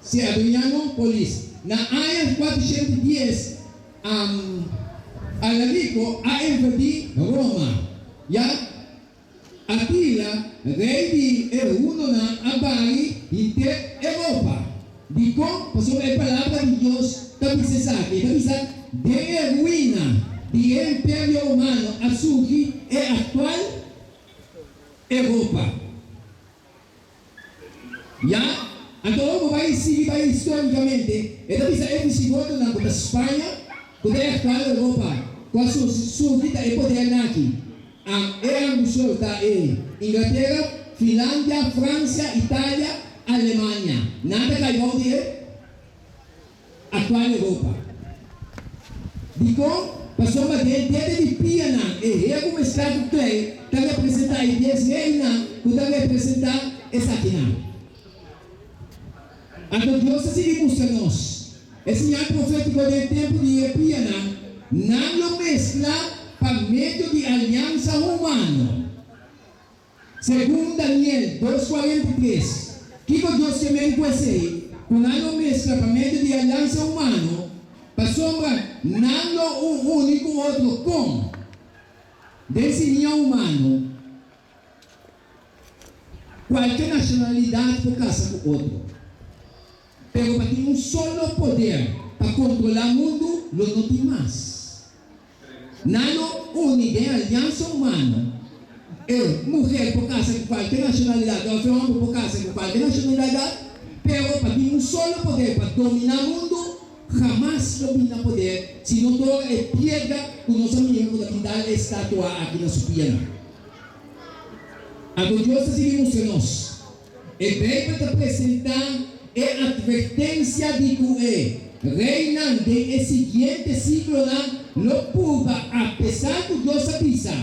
Si Adrianopolis. Na aña 410 Alarico a invadí Roma. Ya Atila, rei di e hunonan a bari henter Europa. Dikon? Pasobra e Palabra di Dios ta bisa esaki. E ta bisa, Den e ruina di e Imperio Romano a surgi e aktual Europa. Ya, anto ora bo bai sigui bai histórikamente, e ta bisa e visigotonan ku ta Spaña, ku ta e aktual Europa, ku a surgi ta e podernan aki. E ambusor ta e Inglatera, Finlandia, Fransia, Italia, Alemania. Nan ta kai bou di e aktual Europa. Dikon? Pasobra den dede di pianan e heru mesklá ku klei ta representá e dies reinan ku ta representá esakinan. Anto Dios ta sigui mustra nos e señal profétiko den tempu di e pianan, nan lo meskla pa medio di aliansa humano. Segun Daniel dos 43, kiko Dios ke men ku esei, ku nan lo meskla pa medio di aliansa humano, pasobra nan lo un uni ku otro kon? Den simia humano, kualke nashonalidat por kasa ku otro, pero pa tin un solo poder pa kontrolá mundu lo no tin mas. Nan lo uni den aliansa humano. E muher por casa cu cualke nacionalidad of e homber por casa cu cualke nacionalidad, pero pa tin un solo poder pa domina mundo, hamas lo bin na poder si no dora e piedra cu nos a mira cu ta bin dal e estatua aki na su pianan. Anto Dios ta sigui mustra nos. E Bijbel ta presentá e atvertensia di ku e reinan den e siguiente siglonan lo purba apesar ku Dios a bisa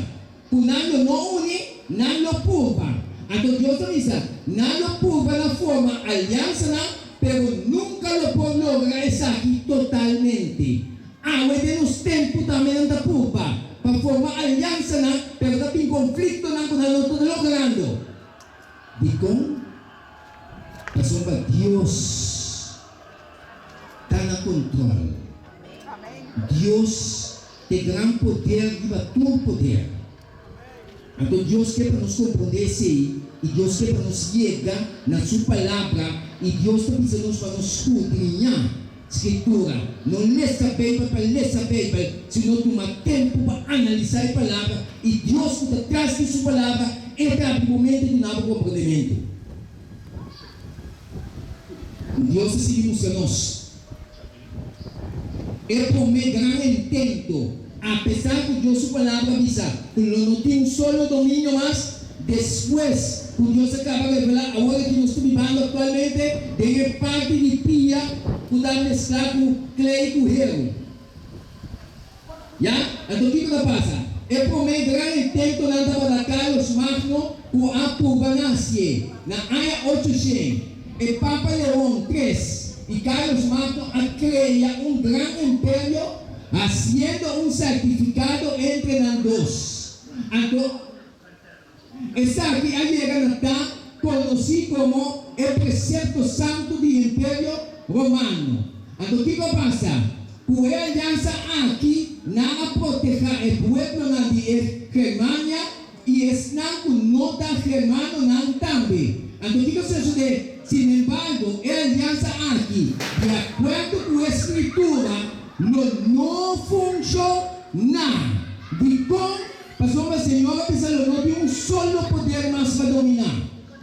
ku nan lo no uni, nan lo purba. Anto Dios a bisa, Nan lo purba na forma aliansanan, pero nunka lo por logra esaki totalmente. Awe den nos tempu tambe nan ta purba pa forma aliansanan, pero ta bin konfliktonan ku nan no ta logrando. Dikon? Pasobra Dios ta na kontrol. Dios t'e gran poder riba tur poder. Anto Dios ke pa nos komprondé esei i Dios ke pa nos yega na su Palabra i Dios ta bisa nos pa nos skudriñá Skritura. No lesa Beibel pa lesa Beibel, sino tuma tempu pa analisá e Palabra i Dios ku ta tras di su Palabra, e ta abri bo mente i duna bo komprendementu. Dios ta sigui mustra nos e promé gran intento, apesar ku Dios su Palabra bisa ku lo no tin un solo dominio mas. Despues ku Dios a kaba revelá awor aki nos ta bibando aktualmente den e parti di pia ku ta mesklá ku klei ku heru. Ya? Anto kiko ta pasa? E promé gran intentonan tabata Carlos Magno ku a purba nasie na aña 800. E Papa Leon Tres i Carlos Magno a krea un gran imperio hasiendo un sertifikado entre nan dos. Anto Esaki a yega na ta konosí komo e Presepto Santu di Imperio Romano. Anto kiko a pasa? Ku e aliansa aki nan a protehá e pueblonan di e Germania i esnan ku no ta germanonan tambe. Anto kiko sosodé? Sinembargo, e aliansa aki, di akuerdo ku e Skritura, lo no funshoná. Dikon? Pasobra Señor a bisa lo no tin un solo poder mas pa dominá.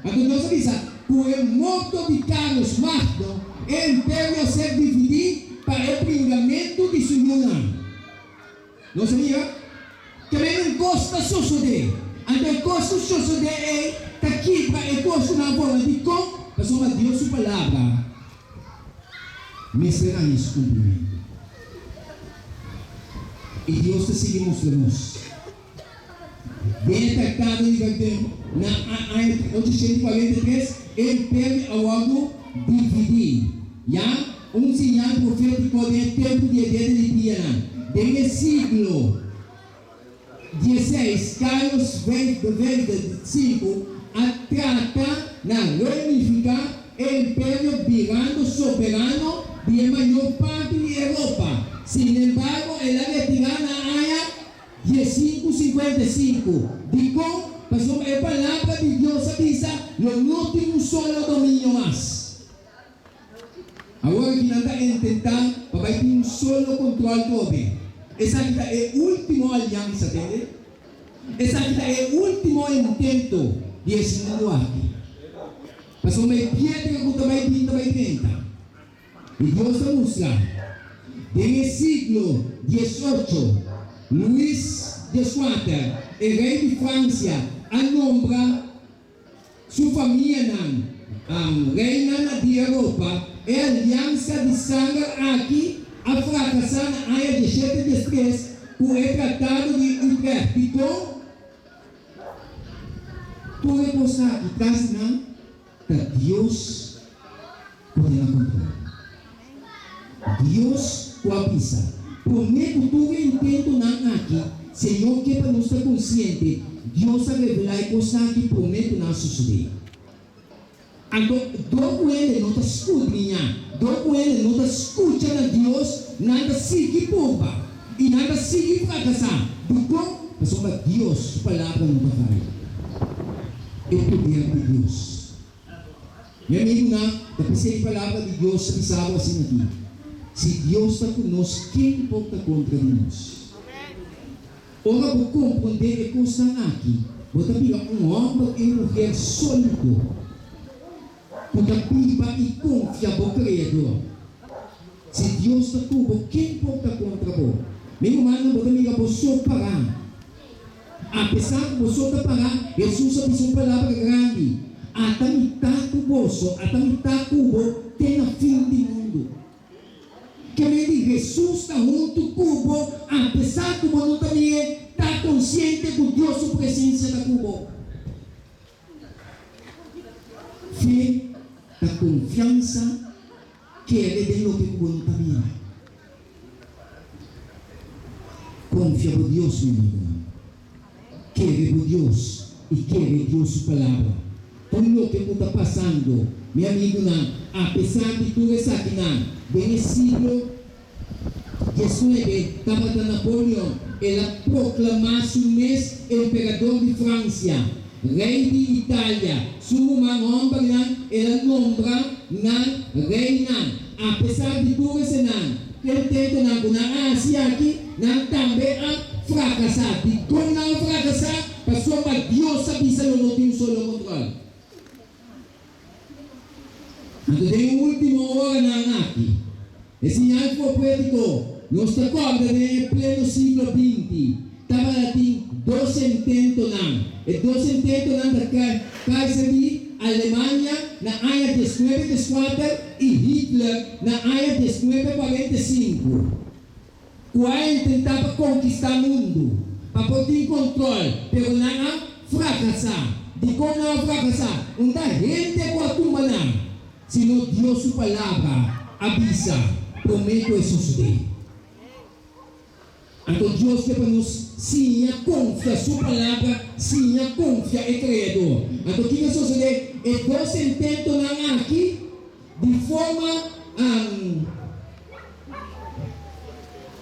Anto Dios a bisa, Ku e morto di Carlos Magno, e imperio a ser dividí pa e bringamentu di su yunan. Nos a mira? Ke men un kos ta sosodé. Anto e kos ku sosodé ei ta kibra e kos ku nan a forma. Dikon? Pasobra Dios su palabra mester haña su kumplimentu. I Dios ta sigui mustra nos. Den e Tratado di Verdun na aña 843, e imperio a wòrdu dividí. Ya, un siñal profétiko den e tempu di e dede di dianan. Den e siglo 16, Carlos de Vijfde, Sinku, a trata na reunifiká e imperio birando. soberano di e mayor parti di Europa. Sinembargo, el a retirá na aña 1555. Dikon? Pasobra e Palabra di Dios a bisa, Lo no tin un solo dominio mas. Awor aki nan ta intentá pa bai tin un solo kontròl trobe. Esaki ta e último aliansa, tende? Esaki ta e último intento di es mundu aki. Pasobra e piedra ku ta bai bin ta bai drenta. I Dios ta mustra. Den e siglo 18, Luis 14, e rei di Fransia, a nombra su famianan reinan di Europa. E aliansa di sanger aki a frakasá na aña 1713 ku e Tratado di Utrecht. Dikon? Tur e kos aki tras di nan ta Dios ku ta na kontrol. Dios ku a bisa, Promé ku tur e intentonan aki, Señor ke pa nos ta konsiente, Dios a revelá e kosnan aki promé ku nan a sosodé. Anto, dor ku hende no ta skudriñá, dor ku hende no ta skucha na Dios, nan ta sigui purba i nan ta sigui frakasá. Dikon? Pasobra Dios su Palabra no ta faya. E poder di Dios. Mi amigunan, ta p'esei Palabra di Dios ta bisa bo asina aki, Si Dios ta ku nos, ken por ta kontra di nos? Ora bo komprondé e kosnan aki, bo ta bira un hòmber i un muher sólido ku ta biba i konfia bo Kreador. Si Dios ta ku bo, ken por ta kontra bo? Mi rumannan, bo ta mira bo so pará. Apesar ku bo so ta pará, Hesus a bisa un palabra grandi, Ata mi ta ku boso, ata mi ta ku bo te na fin di mundu. Ke men di Hesus ta huntu ku bo apesar ku bo no ta mir'é, ta konsiente ku Dios su presensia ta ku bo. Fe ta konfiansa kere den loke ku bo no ta mira. Konfia bo Dios, mi amigunan. Kere bo Dios i kere Dios su Palabra. Tur loke ku ta pasando, mi amigunan, apesar di tur esakinan, den e siglo 19 tabata Napoleon, el a proklamá su mes emperador di Fransia, rei di Italia, su ruman hòmbernan el a nombra nan reinan. Apesar di tur esenan, e intentonan ku nan a hasi aki, nan tambe a frakasá. Dikon nan a frakasá? Pasobra Dios a bisa lo no tin un solo kontròl. Anto den e último oranan aki, e siñal profétiko nos ta kòrda den e pleno siglo 20, tabata tin dos intentonan. E dos intentonan ta Kaiser di Alemania na aña 1914 i Hitler na aña 1945, ku a intentá pa konkistá mundu, pa por tin kontrol, pero nan a frakasá. Dikon nan a frakasá? Un ta hende ku a tumba nan, sino Dios su Palabra a bisa promé ku e sosodé. Anto Dios ke pa nos siña konfia su Palabra, siña konfia e Kreador. Anto kiko a sosodé? E dos intentonan aki di forma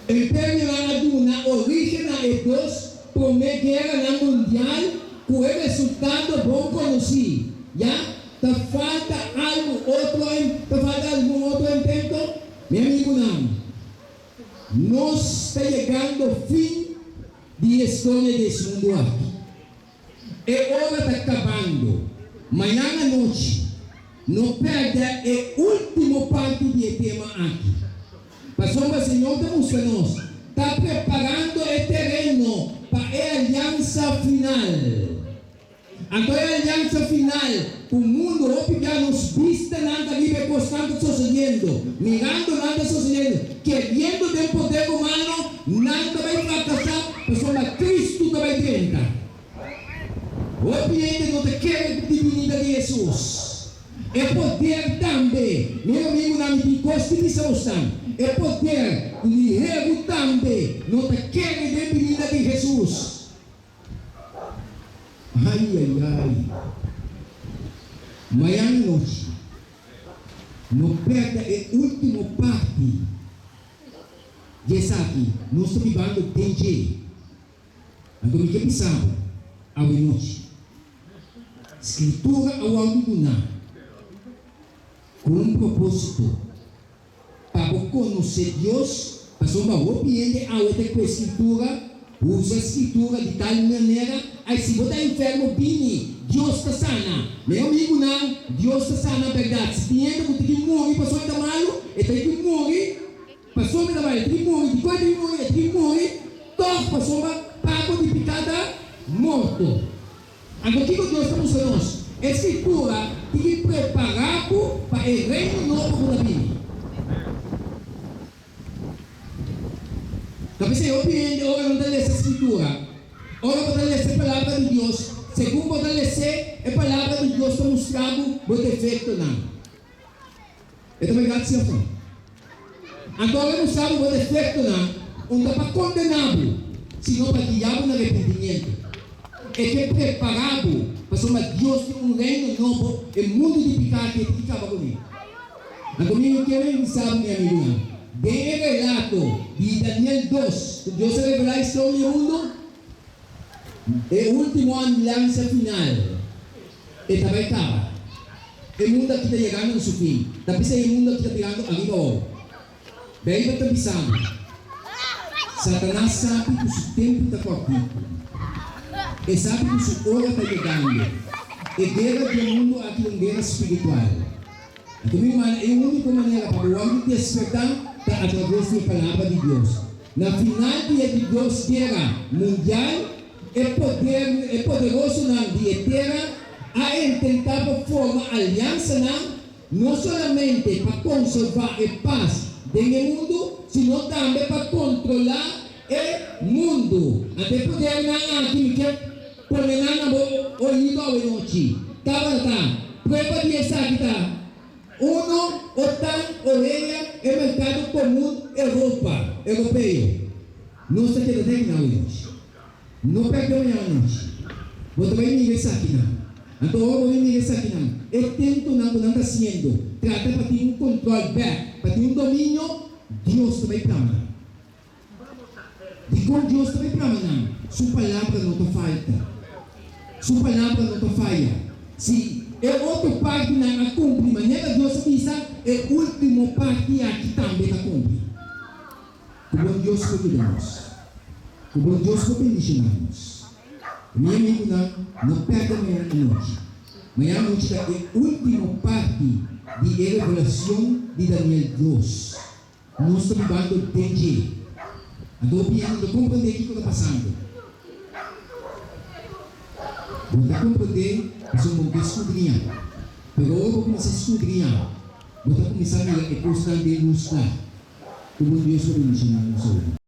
imperionan a duna orígen na e dos promé gueranan mundial ku e resultado bon konosí. Ya ta falta algu otro ta falta algun otro intento? Mi amigunan. Nos ta yegando fin di e storia di es mundu aki. E ora ta kabando. Mañan anochi, no pèrdè e último parti di e tema aki. Pasobra Señor ta mustra nos ta preparando e tereno pa e aliansa final. Anto e aliansa final ku mundu hopi bia nos bista nan ta riba e kosnan ta sosodiendo, mirando nan ta sosodiendo, keriendo den poder humano, nan ta bai frakasá pasobra Kristu ta bai drenta. Hopi hende no ta kere ku di binida di Hesus. E poder tambe, mi amigunan, mi tin kos di bisa bosnan, e poder di heru tambe no ta kere den binida di Hesus. Ai ai ai. Mañana anochi. No pèrdè e último parti di esaki, nos ta bibando den dje. Anto mi ke bisa bo awe nochi, Skritura a wòrdu duná ku un propósito, pa bo konosé Dios, pasobra hopi hende awe ta kue Skritura, usa Skritura di tal manera, Ai, si bo ta enfermo, bini, Dios ta sana. Mi amigunan, Dios ta sana bèrdat. Si tin hende ku tin ki muri pasobra e ta malu, e ta ki muri pasobra e ta malu. E tin ki muri. Dikon e tin ki muri? E tin ki muri tòg pasobra pago di piká ta morto. Anto kiko Dios ta mustra nos? E Skritura tin ki prepará bo pa e Reino nobo ku ta bini. Ta p'esei hopi hende ora nan ta lesa Skritura, ora bo ta lesa e Palabra di Dios, segun bo ta les'é, e Palabra di Dios ta mustra bo bo defektonan. E ta bèrdat si òf no? Anto ora e mustra bo bo defektonan, un ta pa kondená bo, sino pa guia bo na repentimiento. E ke prepará bo, pasobra Dios tin un reino nobo, e mundu di piká aki e tin ki kaba kuné. Anto mi no kier bisa bo, mi amigunan, den e relato di Daniel dos, ku Dios a revelá historia di e mundu, e último aliansa final, e ta bai kaba. E mundu aki ta yegando na su fin. Ta p'esei e mundu aki ta birando ariba awor. Beibel ta bisa bo, Satanas sabi ku su tempu ta kòrtiku. E sabi ku su ora ta yegando. E guera di e mundu aki ta un guera spiritual. Anto mi rumannan, e úniko manera pa bo wòrdu despertá ta atraves di e Palabra di Dios. Na final di e di dos guera mundial, e poder, e poderosonan di e tera a intentá pa forma aliansanan no solamente pa konservá e pas den e mundu, sino tambe pa kontrolá e mundu. Anto e podernan aki mi ke pone nan na bo oido awe nochi. Tabata ta prueba di esaki ta, uno, OTAN, OEA, e Merkado Komun Europa, Europeo. Nos ta keda den awe nochi. No pèrdè mañana anochi. Bo ta bai mira esakinan. Anto ora bo bai mira esakinan, e tentonan ku nan ta hasiendo, trata pa tin un kontròl bèk, pa tin un dominio, Dios ta bai plama nan. Dikon Dios ta bai plama nan? Su palabra no ta falta. Su palabra no ta faya. Si e otro partinan a kumpli manera Dios a bisa, e último parti aki tambe ta kumpli. Ku bon Dios por yuda nos. Ku bon Dios por bendishoná nos. Mi amigunan, no pèrdè mañana anochi. Mañana anochi ta e último parti di e revelashon di Daniel dos. Nos ta bibando den dje. Anto hopi hende no ta komprendé kiko ta pasando. Bo ta komprendé pasobra bo ke skudriñá. Pero ora bo kuminsá skudriñá, bo ta kuminsá mira e kosnan den lus kla. Ku bon Dios lo bendishoná nos awe.